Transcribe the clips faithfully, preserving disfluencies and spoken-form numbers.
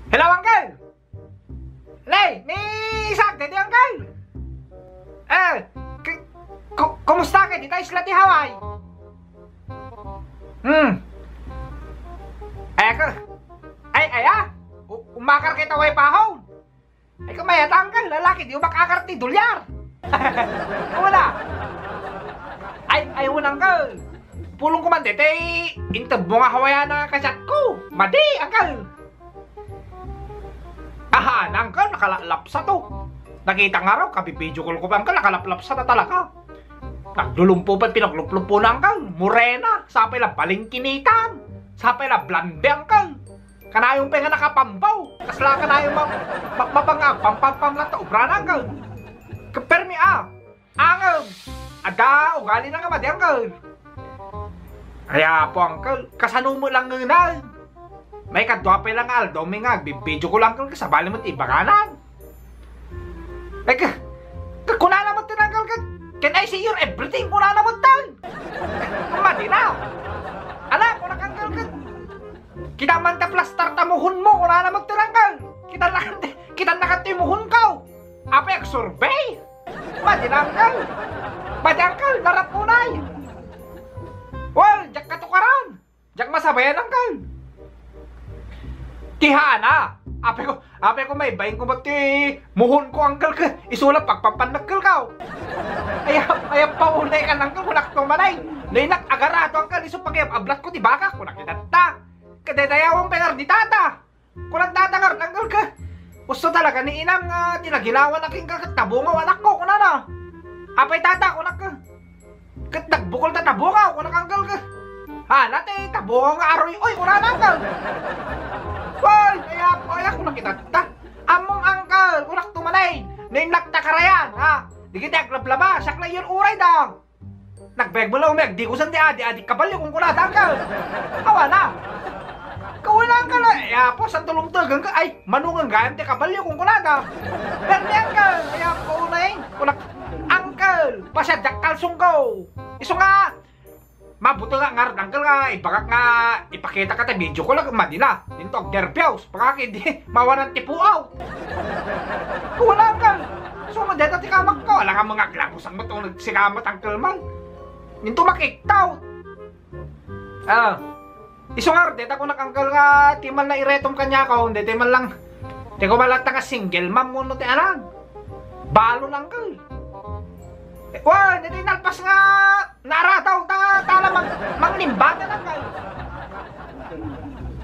Hello, Uncle! Nay, ni Isaac, daydi, Uncle! Eh, k-, ku-, kumusta ka dita isla ti Hawaii? Hmm. Ay, ka-, ay, ay, ah! U-, umakar kita way pahon! Ay, kumayat, Uncle, lalaki, di umakakar ti dolyar! Wala! Ay, ay, wala, Uncle! Pulong ko man deti, intedmo nga Hawaiana nga ka-chat ko! Madi, Uncle! Aha, na, Uncle, nakalaplapsa to. Nakita nga raw, kabi-video call ko pa, Uncle, nakalaplapsa na talaga. Naglulumpo pa, pinaglupluppo na, Uncle. Morena, sapay la balingkinitan. Sapay la blonde, Uncle. Kanayon pa nga nakapambaw. Kasla kanayon ma-, ma-, mapanga-, pampampam lang ta obra na, Uncle. Kapermi, ah. Angem! Adda ugali na nga madi, Uncle. Ay, apo, Uncle. Kasano mo lang ngunay? May kadua pay lang nga aldaw mi nga agbi-video call, Uncle, kasabali mo ti ibaganan. Ay, ka, ka, kunana mo ti, Uncle, ka, "Can I see your everything?" Kunana mo tan. Madi na. Ala, kunak, Uncle, ka, "Kita man ta plastar ta muhon mo," kunana mo ti, Uncle. "Kita na, kita na ka ti muhon ko." Apay, agsurvey? Madi na, Uncle. Madi, Uncle, narap unay. Well, diak katukaran. Diak masabayan, Uncle. Ti haana. Apay ko, apay ko, maibain ko met ti muhon ko, Uncle, ka. Isu la pagpampanekkel ka. Ay, ay, paunay ka, Uncle, kunak to manay. Nainak agarado, Uncle, isu pag-ablat ko ti baka, kunak itatta. Kadaydayawan pay ngarud ni tata. Kunana ti tata ngarud, Uncle, ka. Usto talaga ni inam nga ti naginawa na kenka ket tabungaw, anakko, kunana. Apay, tata, kunak, ka. Ket nagbukol ta tabungaw, kunak, Uncle, ka. Ania ti tabungaw nga aruy-uy, kunana, Uncle. Hoy, kaya, kaya, kunak itatta. Ammom, Uncle, kunak to manay. Nainak ta karayan, ha? Dagiti aglablaba, siak la iyon uray da. Nagbayag mo la, umay agdigusan ti adi-adi kabalio, kunkunada, Uncle. Awan a. Kauna, Uncle, ay, apo, saan to lumtegan ka? Ay, manungan gayam ti kabalio, kunkunada. Permi, Uncle, ay, apo, unay. Kunak, Uncle, pasiak diak kalsong ko. Isu nga, mabuteng nga ngarud, Uncle, nga ibagak nga ipakita ka ta video call, madi na. Dinto agnerbios. Baka ket di mawanan ti puaw. Wala, Uncle. So, madeta ti kamakko. Wala nga mga glabusan mo itong nagsikamat, Uncle, man. Ninto makiktaw. Ah. Isu nga, deta ko nak, Uncle, nga ti man na iretom kanya ko, hindi ti man lang, ti ko malata nga single mom mo no ti anak. Balon, Uncle. Eh, wa, hindi nalpas nga Narataw ta, tala mang, manglimbangan, Uncle.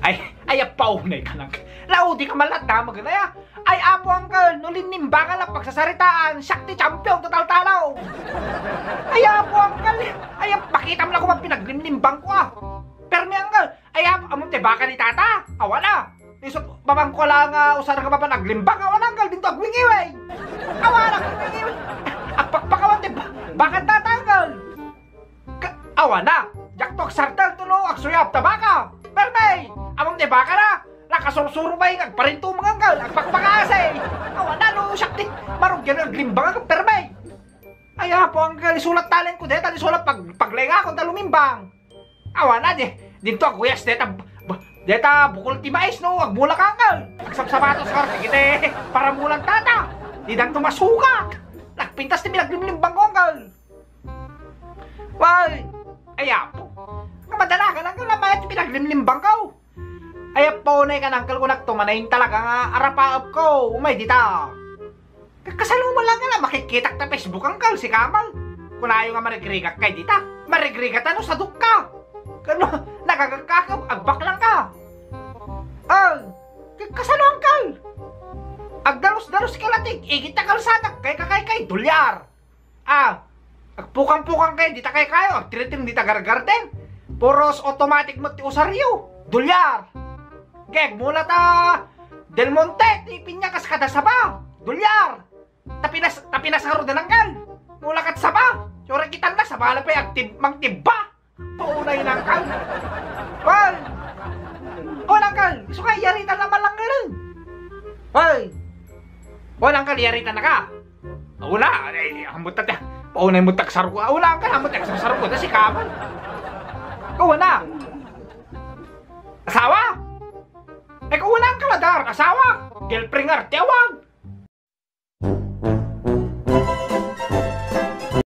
Ay, ay, apaw na ikanak. Laudi ka malat na, maganaya. Ay, apo, Uncle, no linlimbang ka lang pagsasaritaan, siak ti champion, total talaw. Ay, apo, Uncle. Ay, pakitam lang kung pinaglimlimbang ko, ah. Permi, Uncle. Ay, apo, amon ti baka ni tata. Awan, ah. Isut, babang ko lang, ah, usar nga baban aglimbang, awan, Uncle, dinto agwingiwing. Awan, agwingiwing. Agpakpakawan ti ba-, bakan tata, Uncle. Ka-, awan na. Diak to agsardeng to no, agsuyap ta baka. Permi, amon ti baka na. Nakasursuro ba yung agparinto mga, Uncle? Agpakpakasi. Awan na, no, siak ti marugyan aglimbang, Uncle, permi. Ay, apo, Uncle, isulat talent ko, deta, isulat pag, paglenga ko, ta lumimbang. Awan na, di, dinto aguyas, deta, b-, deta, bukol ti mais, no? Agmula ka, Uncle. Agsapsapatos ka, kite, para mulan tata. Di danto masukak. Nagpintas ti pinaglimlimbang ko, Uncle. Wal, ay, apo. Kamadala ka lang, Uncle, namayat ti pinaglimlimbang ko. Ay, apo, unay ka, Uncle, kunak to, manayin talaga nga arapaep ko. Umay, dita. Kasano mo lang nga makikitak ta Facebook, Uncle, si Kamal? Kunayo nga marigrigak kay dita. Marigrigatan no sadok ka. Kano, nagagakakam, agbaklang ka. Ay, kasano, Uncle? Agdarus-darus ka latig, igit ta kalsada, kay kakay kay dolyar. Ah, agpukang-pukang kay dita kay kayo, agtiritim dita gargarden. Puros automatic mo ti usaryo. Dolyar. Geg, mula ta Del Monte, ti pinya kas kada saba. Dolyar. Tapinas, tapinas nga rudan, Uncle. Mula kat saba. Sure kitan na, saba na pay agtib-, mangtibba. Paunay na, Uncle. Hoy! Hoy, Uncle! Isu ka, iyaritan na man lang ngayon. Hoy! Hoy, Uncle, iyaritan na ka. Una, ay, amot ta, paunay mo tagsaro ko. Una, Uncle, amot tagsaro ko, ta si Kamal. Ikaw na. Asawa? Ay, kunak ka la, Dar, asawa. Girlfriend nga, ti awag.